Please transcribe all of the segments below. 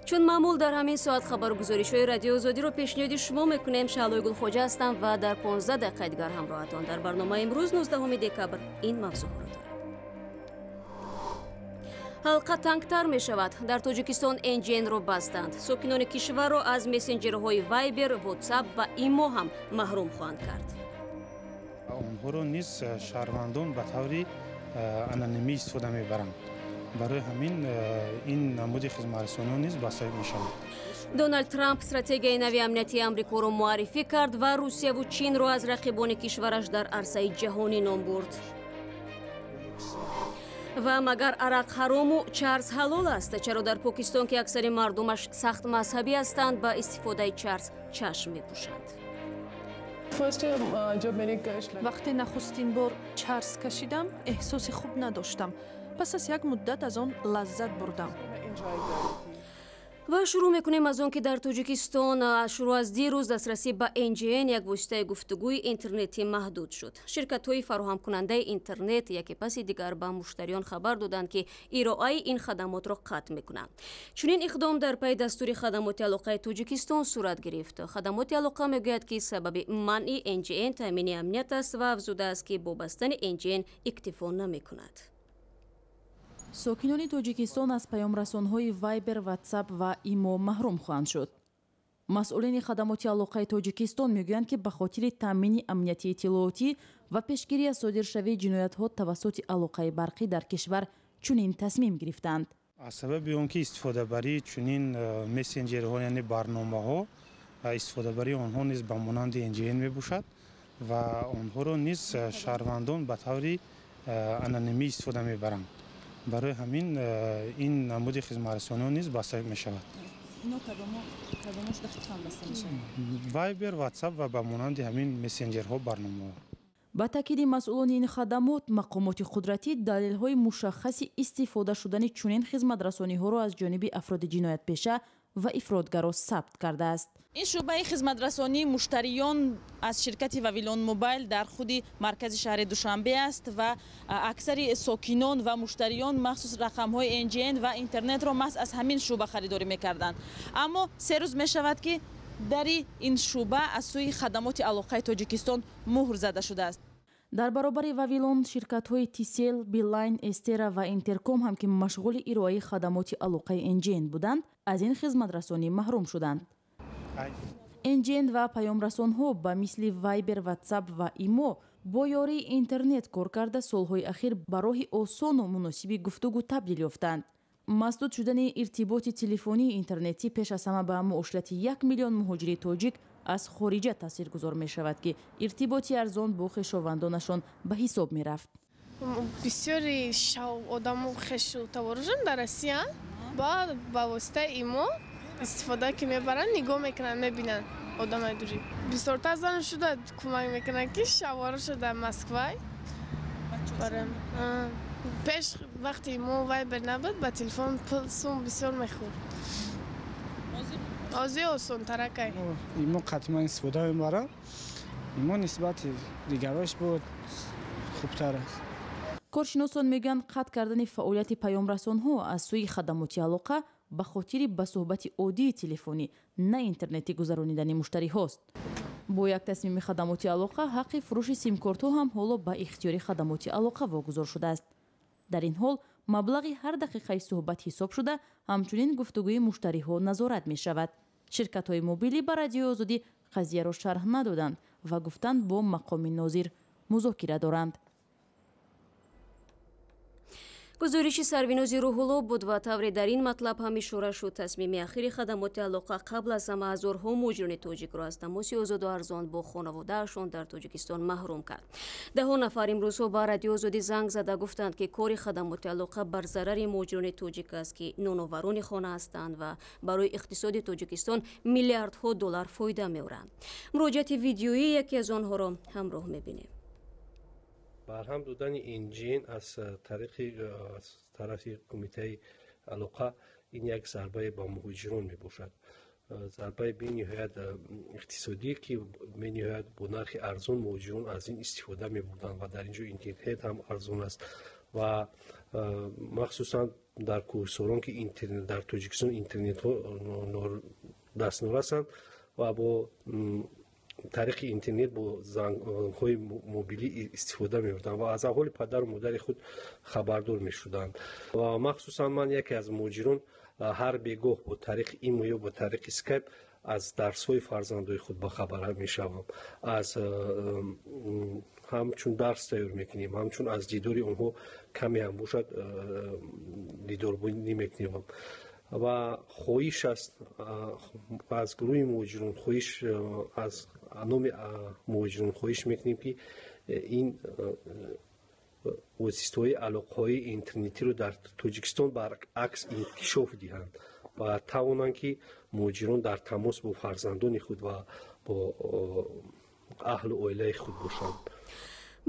Чун маъмул, дар ҳамин соат хабару гузоришҳои Радиои Озодиро пешниҳоди шумо мекунем. Шаҳлои Гулхоҷа ҳастам ва дар 15 дақиқаи дигар ҳамроҳатон. Дар барномаи имрӯз, 19 декабр, ин мавзӯъҳоро дорем. Ҳалқа тангтар мешавад. Дар Тоҷикистон НГН-ро бастанд. Сокинони кишварро аз мессенҷерҳои Вайбер, Ватсап ва Имо ҳам маҳрум хоҳанд кард. Онҳоро низ шаҳрвандон ба таври анонимӣ истифода мебаранд. Барои ҳамин ин намуди хизматрасониҳо низ баста мешавад. Доналд Трамп стратегияи нави амниятии Амрикоро муаррифӣ кард ва Русияву Чинро аз рақибони кишвараш дар арсаи ҷаҳонӣ ном бурд. Ва магар арақ ҳарому чарс ҳалол аст? Чаро дар Покистон, ки аксари мардумаш сахт мазҳабӣ ҳастанд, ба истифодаи чарс чашм мепӯшанд? Вақте нахустин бор чарс кашидам, эҳсоси хуб надоштам. Пас аз як муддат аз он лаззат бурдам. Ва шурӯъ мекунем аз он, ки дар Тоҷикистон шурӯъ аз дирӯз дастрасӣ ба НГН, як воситаи гуфтугӯи интернетӣ, маҳдуд шуд. Ширкатҳои фароҳамкунандаи интернет яке паси дигар ба муштариён хабар доданд, ки ироаи ин хадамотро қатъ мекунанд. Чунин иқдом дар пайи дастури Хадамоти алоқаи Тоҷикистон сурат гирифт. Хадамоти алоқа мегӯяд, ки сабаби манъи НГН таъмини амният аст ва афзудааст, ки бо бастани НГН иктифо намекунад. Сокинони Тоҷикистон аз паёмрасонҳои Вайбер, Ватсап ва Имо маҳрум хоҳанд шуд. Масъулини Хадамоти алоқаи Тоҷикистон мегӯянд, ки ба хотири таъмини амнияти иттилоотӣ ва пешгирӣ аз содиршавии ҷиноятҳо тавассути алоқаи барқӣ дар кишвар чунин тасмим гирифтанд. Аз сабаби он ки истифодабарии чунин мессенҷерҳо, яъне барномаҳо, истифодабарии онҳо низ ба монанди НГН мебошад ва онҳоро низ шаҳрвандон ба таври анонимӣ истифода мебаранд, барои ҳамин ин намуди хизматрасониҳо низ баста мешавад. Вайбер, Ватсап ва ба монанди ҳамин мессенҷерҳо, барномаҳо. Ба таъкиди масъулони ин хадамот, мақомоти қудратӣ далелҳои мушаххаси истифода шудани чунин хизматрасониҳоро аз ҷониби афроди ҷиноятпеша ва ифротгаро сабт кардааст. Ин шӯъбаи хизматрасонии муштариён аз ширкати Вавилон Мобайл дар худи маркази шаҳри Душанбе аст ва аксари сокинон ва муштариён махсус рақамҳои НГН ва интернетро маҳз аз ҳамин шӯъба харидорӣ мекарданд. Аммо 3 рӯз мешавад, ки дари ин шӯъба аз сӯи Хадамоти алоқаи Тоҷикистон муҳр зада шудааст. Дар баробари Вавилон ширкатҳои Тисел, Билайн, Эстера ва Интерком ҳам, ки машғули ироаи хадамоти алоқаи НГН буданд, аз ин хизматрасонӣ маҳрум шуданд. НГН ва паёмрасонҳо ба мисли Вайбер, Ватсап ва Имо бо ёрии интернет кор карда, солҳои ахир ба роҳи осону муносиби гуфтугӯ табдил ёфтанд. Масдуд шудани иртиботи телефонии интернетӣ пеш аз ҳама ба муоширати 1 миллион муҳоҷири тоҷик аз хориҷа таъсиргузор мешавад, ки иртиботи арзон бо хешовандонашон ба ҳисоб мерафт. Бисёри одамо хешу таворужон дар Россия ба воситаи Имо истифода ки мебаранд, нигоҳ мекунанд, мебинанд. Одамои дурӣ бисёртар зану шуда кӯмак мекунанд, ки шавҳароша дар Москвай. Пеш вақте мо Вайбер набуд, ба телефон пул сум бисёр мехӯрд, ҳозир осонтаракай. Имо қатъиман истифода мебарам. Имо нисбати дигарош буд хубтар аст. Коршиносон мегӯянд, қатъ кардани фаъолияти паёмрасонҳо аз сӯи хадамоти алоқа ба хотири ба суҳбати оддии телефонӣ, на интернетӣ гузаронидани муштариҳост. Бо як тасмими Хадамоти алоқа ҳаққи фурӯши симкортҳо ҳам ҳоло ба ихтиёри Хадамоти алоқа вогузор шудааст. Дар ин ҳол маблағи ҳар дақиқаи суҳбат ҳисоб шуда, ҳамчунин гуфтугӯи муштариҳо назорат мешавад. Ширкатҳои мобилӣ ба Радиои Озодӣ қазияро шарҳ надоданд ва гуфтанд, бо мақоми нозир музокира доранд. Гузориши Сарвинози Рӯҳулло буд. Ва тавре дар ин матлаб ҳам ишора шуд, тасмими ахири Хадамоти алоқа қабл аз ҳама ҳазорҳо муҳоҷирони тоҷикро аз тамоси озоду арзон бо хонаводаашон дар Тоҷикистон маҳрум кард. Даҳо нафар имрӯзҳо ба Радиои Озодӣ занг зада гуфтанд, ки кори Хадамоти алоқа бар зарари муҳоҷирони тоҷик аст, ки ноноварони хона ҳастанд ва барои иқтисоди Тоҷикистон миллиардҳо доллар фоида меоранд. Муроҷиати видеоии яке аз онҳоро ҳамроҳ мебинем. Барҳам додани НГН аз тарафи Кумитаи алоқа ин як зарбае ба муҳоҷирон мебошад, зарбаи бениҳоят иқтисодӣ, ки бениҳоят бо нархи арзон муҳоҷирон аз ин истифода мебурданд ва дар ин ҷо интернет ҳам арзон аст ва махсусан Дар кӯҳсорон, ки дар Тоҷикистон интернетҳо дастнорасанд ва бо тариқи интернет бо зангҳои мобилӣ истифода мебурданд ва аз аҳволи падару модари худ хабардор мешуданд. Ва махсусан ман, яке аз муҳоҷирон, ҳар бегоҳ бо тариқи имо ё бо тариқи скайп аз дарсҳои фарзандои худ бахабар мешавам. Аз ҳамчун дарс тайёр мекунем, ҳамчун аз дидори онҳо каме ҳам бошад дидорбинӣ мекунем. Ва хоҳиш аст аз гурӯҳи муҳоҷирон, хоҳиш аз номи муҳоҷирон хоҳиш мекунем, ки ин воситаҳои алоқаҳои интернетиро дар Тоҷикистон баръакс инкишоф диҳанд ва тавонанд, ки муҳоҷирон дар тамос бо фарзандони худ ва бо аҳлу оилаи худ бошанд.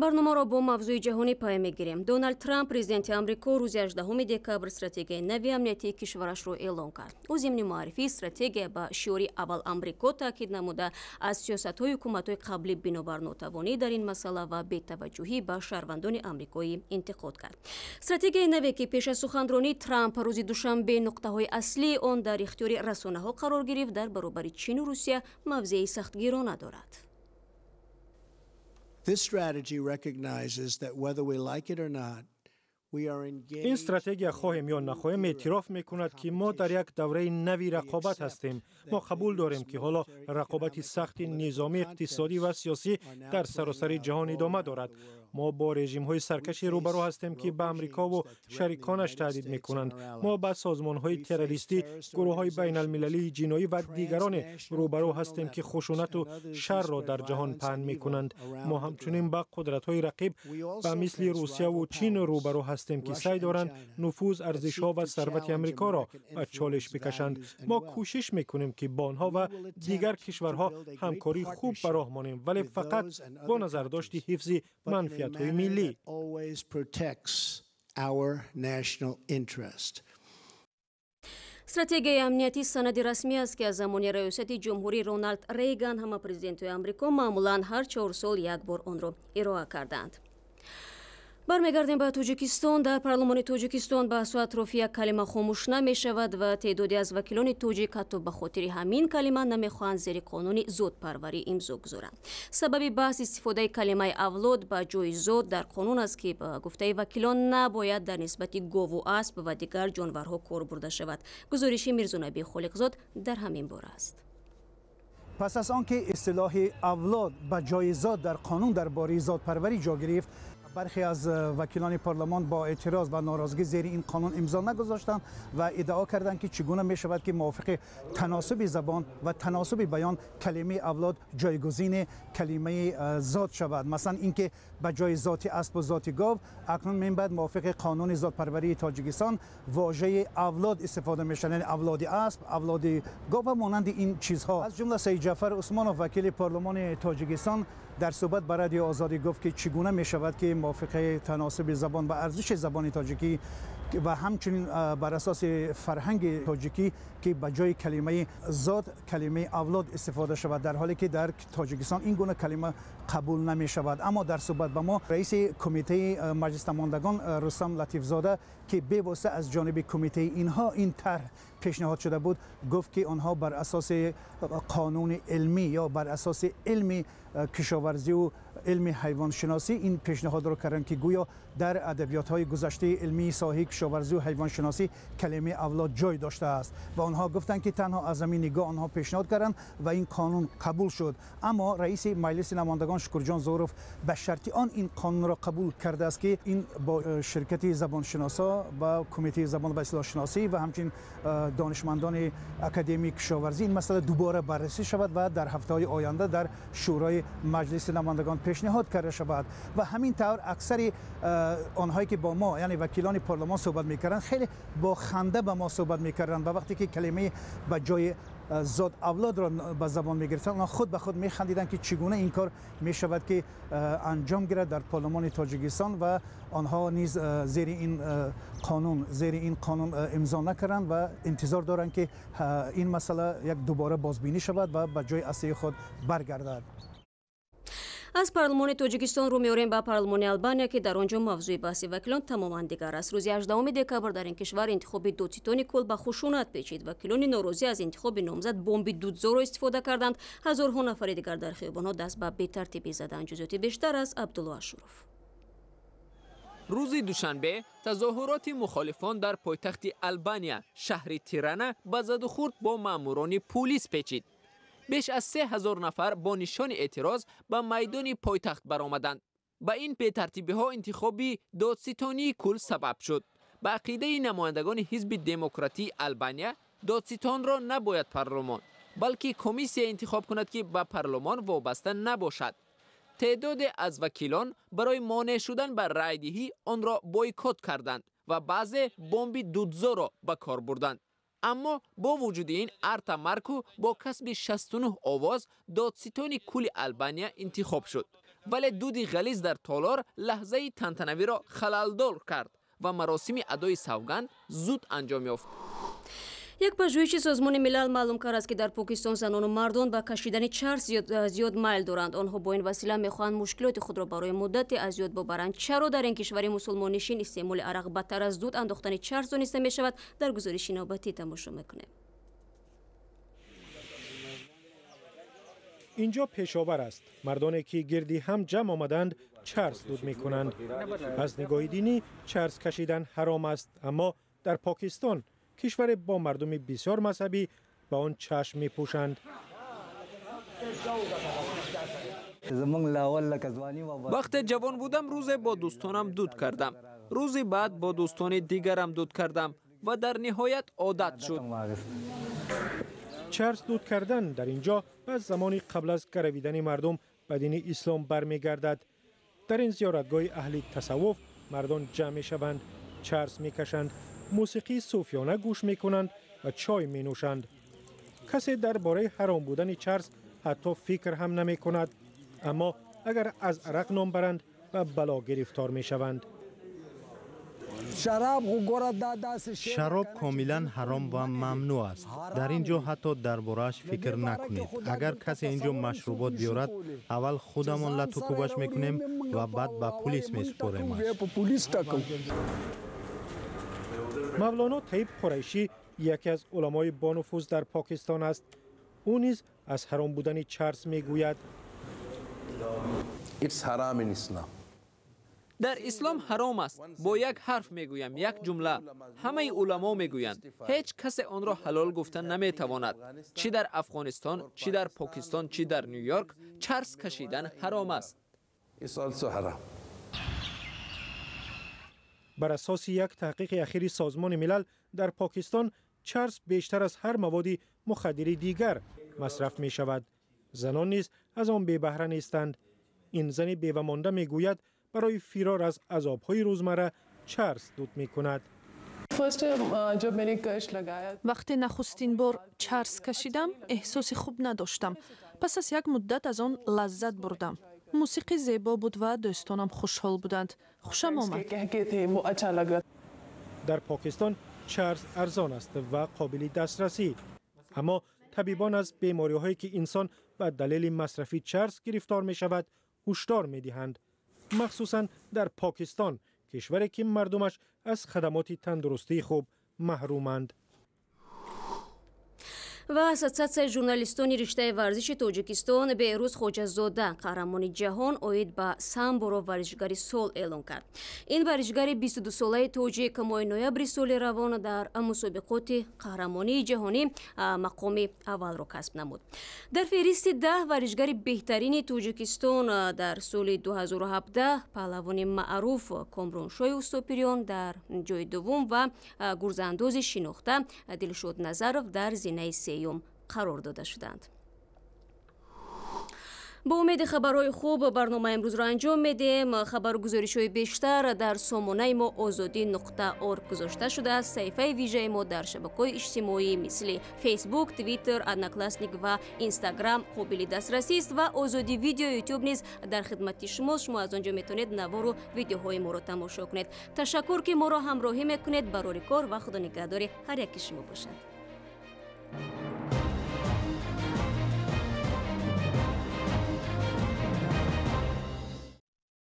Барномаро бо мавзӯи ҷаҳонӣ пай мегирем. Доналд Трамп, президенти Амрико, рӯзи 18 декабр стратегияи нави амниятии кишварашро эълон кард. Ӯ зимни муаррифии стратегия ба шиори «Аввал Амрико» таъкид намуда, аз сиёсатҳои ҳукуматҳои қаблӣ бинобар нотавонӣ дар ин масъала ва бетаваҷҷӯҳӣ ба шаҳрвандони амрикоӣ интиқод кард. Стратегияи наве, ки пеш аз суханронии Трамп рӯзи душанбе нуқтаҳои аслии он дар ихтиёри расонаҳо қарор гирифт, дар баробари Чину Русия мавзеи сахтгирона дорад. This strategy recognizes that whether we like it or not, ин стратегия, хоҳем ё нахоҳем, эътироф мекунад, ки мо дар як давраи нави рақобат ҳастем. Мо қабул дорем, ки ҳоло рақобати сахти низомӣ, иқтисодӣ ва сиёсӣ дар саросари ҷаҳон идома дорад. Мо бо режимҳои саркаши рӯбарӯ ҳастем, ки ба Амрикову шариконаш таҳдид мекунанд. Мо ба созмонҳои террористӣ, гурӯҳҳои байналмилалии ҷиноӣ ва дигароне рӯбарӯ ҳастем, ки хушунату шарро дар ҷаҳон паҳн мекунанд. Мо ҳамчунин ба қудратҳои рақиб ба мисли Русияву Чин рӯбарӯ ҳастем, ки саъй доранд нуфуз, арзишҳо ва сарвати Амрикоро ба чолиш бикашанд. Мо кӯшиш мекунем, ки бо онҳо ва дигар кишварҳо ҳамкории хуб ба роҳ монем, вале фақат бо назардошти ҳифзи манфиатҳои миллӣ. Always protects our national interest. Стратегияи амниятӣ санади расмӣ аст, ки аз замони раёсати ҷумҳурии Роналд Рейган ҳама президентҳои Амрико маъмулан ҳар 4 сол як бор онро ироа кардаанд. Бармегардем ба Тоҷикистон. Дар парлумони Тоҷикистон баҳсу атрофи як калима хомӯш намешавад ва теъдоде аз вакилони тоҷик ҳатто ба хотири ҳамин калима намехоҳанд зери қонуни зодпарварӣ имзо гузоранд. Сабаби баҳс истифодаи калимаи авлод ба ҷои зод дар қонун аст, ки ба гуфтаи вакилон набояд дар нисбати гову асп ва дигар ҷонварҳо кор бурда шавад. Гузориши Мирзонаби Холиқзод дар ҳамин бора аст. Пас аз он ки истилоҳи авлод ба ҷои зод дар қонун дар бораи зодпарварӣ ҷо гирифт, برخی از وکیلان پارلمان با اعتراض و ناراضگی زیر این قانون امضا نگذاشتند و ادعا کردند که چگونه می شود که موافق تناسب زبان و تناسب بیان کلمه اولاد جایگزین کلمه زاد شود. مثلا اینکه به جای ذات اسب و ذات گاو، اکنون من بعد موافق قانون زادپروری تاجیکستان واژه اولاد استفاده میشن، یعنی اولاد اسب، اولاد گاو و مانند این چیزها. از جمله سید جعفر عثمانов، وکیل پارلمان تاجیکستان، در صحبت با رادیو آزادی گفت که چگونه می شود که موافق تناسب زبان و ارزش زبان تاجیکی و همچنین بر اساس فرهنگ تاجیکی که به جای کلمه زاد کلمه اولاد استفاده شود، در حالی که در تاجیکستان این گونه کلمه قبول نمی شود. اما در صحبت با ما رئیس کمیته مجلس نمایندگان رستم لطیف زاده که به واسطه از جانب کمیته اینها این طرح پیشنهاد شده بود، گفت که آنها بر اساس قانون علمی یا بر اساس علم کشاورزی و علم حیوان شناسی این پیشنهاد رو کردن که گویا در ادبیات های گذشته علمی ساحه کشاورزی و حیوان شناسی کلمه اولاد جای داشته است و آنها گفتند که تنها از همین نگاه آنها پیشنهاد کردند و این قانون قبول شد. اما رئیس مجلس نمایندگان شکرجان ظهوروف به شرط آن این قانون را قبول کرده است که این با شرکت زبان شناسا و کمیته زبان و اصطلاح شناسی و همچنین دانشمندان اکادمی کشاورزی این مسئله دوباره بررسی شود و در هفته های آینده در شورای مجلس نمایندگان پیشنهاد کرده شود. و همین طور اکثر آنهایی که با ما، یعنی وکیلان پارلمان، صحبت میکردن، خیلی با خنده به ما صحبت میکردن و وقتی که کلمه به جای زاد اولاد را به زبان میگرفتن، آنها خود به خود میخندیدند که چگونه این کار میشود که انجام گیرد در پارلمان تاجیکستان و آنها نیز زیر این قانون امضا نکردند و انتظار دارند که این مسئله یک دوباره بازبینی شود و به جای اصلی خود برگردد. Аз парлумони Тоҷикистон рӯ меорем ба парлумони Албания, ки дар он ҷо мавзӯи баҳси вакилон тамоман дигар аст. Рӯзи 18 декабр дар ин кишвар интихоби додситони кул ба хушунат печид. Вакилони норозӣ аз интихоби номзад бомби дудзоро истифода карданд. Ҳазорҳо нафари дигар дар хиёбонҳо даст ба бетартибӣ заданд. Ҷузъиёти бештар аз Абдулло Ашуров. Рӯзи душанбе тазоҳуроти мухолифон дар пойтахти Албания, шаҳри Тирана, ба задухӯрд бо маъмурони пулис печид. Беш аз 3000 нафар бо нишони эътироз ба майдони пойтахт баромаданд. Ба ин бетартибиҳо интихоби додситонии кул сабаб шуд. Ба ақидаи намояндагони ҳизби демократии Албания, додситонро набояд парлумон, балки комиссия интихоб кунад, ки ба парлумон вобаста набошад. Теъдоде аз вакилон барои монеъ шудан ба райдиҳӣ онро бойкот карданд ва баъзе бомби дудзоро ба кор бурданд. Аммо бо вуҷуди ин, Арта Марку бо касби 69 овоз додситони кули Албания интихоб шуд. Вале дуди ғализ дар толор лаҳзаи тантанавиро халалдор кард ва маросими адои савганд зуд анҷом ёфт. Як пажӯҳиши Созмони Милал маълум кардааст, ки дар Покистон занону мардон ба кашидани чарс зиёд майл доранд. Онҳо бо ин васила мехоҳанд мушкилоти худро барои муддате аз ёд бубаранд. Чаро дар ин кишвари мусулмоннишин истеъмоли арақ бадтар аз дуд андохтани чарс дониста мешавад, дар гузориши навбатӣ тамошо мекунем. Инҷо пешовар аст. Мардоне ки гирди ҳам ҷамъ омаданд, чарс дуд мекунанд. Аз нигоҳи динӣ чарс кашидан ҳаром аст, аммо дар Покистон, кишваре бо мардуми бисёр мазҳабӣ, ба он чашм мепӯшанд. Вақте ҷавон будам, рӯзе бо дӯстонам дуд кардам. Рӯзи баъд бо дӯстони дигарам дуд кардам ва дар ниҳоят одат шуд. Чарс дуд кардан дар ин ҷо ба замони қабл аз гаравидани мардум ба дини ислом бармегардад. Дар ин зиёратгоҳи аҳли тасаввуф мардон ҷамъ мешаванд, чарс мекашанд, мусиқии суфиёна гӯш мекунанд ва чой менӯшанд. Касе дар бораи ҳаром будани чарс ҳатто фикр ҳам намекунад, аммо агар аз арақ ном баранд, ба бало гирифтор мешаванд. Шароб комилан ҳаром ва мамнӯъ аст. Дар ин ҷо ҳатто дар борааш фикр накунед. Агар касе ин ҷо машрубот биёрад, аввал худамон лату кӯбаш мекунем ва баъд ба пулис месупоремаш. Мавлоно Таиб Қурайшӣ яке аз уламои бонуфуз дар Покистон аст. Ӯ низ аз ҳаром будани чарс мегӯяд. Дар ислом ҳаром аст. Бо як ҳарф мегӯям, як ҷумла. Ҳамаи уламо мегӯянд, ҳеҷ касе онро ҳалол гуфта наметавонад. Чӣ дар Афғонистон, чӣ дар Покистон, чӣ дар Нью-Йорк, чарс кашидан ҳаром аст. Бар асоси як таҳқиқи ахири Созмони Милал, дар Покистон чарс бештар аз ҳар маводи мухаддири дигар масраф мешавад. Занон низ аз он бебаҳра нестанд. Ин зани бевамонда мегӯяд, барои фирор аз азобҳои рӯзмарра чарс дуд мекунад. Вақте нахустин бор чарс кашидам, эҳсоси хуб надоштам. Пас аз як муддат аз он лаззат бурдам. Мусиқӣ зебо буд ва дӯстонам хушҳол буданд. Хушам омад. Дар Покистон чарс арзон аст ва қобили дастрасӣ, аммо табибон аз бемориҳое ки инсон ба далели масрафи чарс гирифтор мешавад, ҳушдор медиҳанд. Махсусан дар Покистон, кишваре ки мардумаш аз хадамоти тандурустии хуб маҳруманд. Ва Ассотсиатсияи журналистони риштаи варзиши Тоҷикистон Беҳрӯз Хоҷазода қаҳрамони ҷаҳон оид ба самборо варзишгари сол эълон кард. Ин варзишгари 22-солаи тоҷик моҳи ноябри соли равон дар мусобиқоти қаҳрамонии ҷаҳонӣ мақоми аввалро касб намуд. Дар феҳристи 10 варзишгари беҳтарини Тоҷикистон дар соли 2017 паҳлавони маъруф Комроншоҳи Устопириён дар ҷои дуввум ва гурзаандози шинохта Дилшод Назаров дар зинаи сеюм қарор дода шуданд. Бо умеди хабарҳои хуб барномаи имрӯзро анҷом медиҳем. Хабару гузоришҳои бештар дар сомонаи мо озодӣ.орг гузошта шудааст. Саҳифаи вижаи мо дар шабакаҳои иҷтимоӣ мисли Фейсбук, Твиттер, Одноклассник ва Инстаграм қобили дастрасист ва Озодӣ Видео Ютуб низ дар хидмати шумост. Шумо аз он ҷо метавонед навору видеоҳои моро тамошо кунед. Ташаккур, ки моро ҳамроҳӣ мекунед. Барори кор ва худонигаҳдори ҳар яки шумо бошад.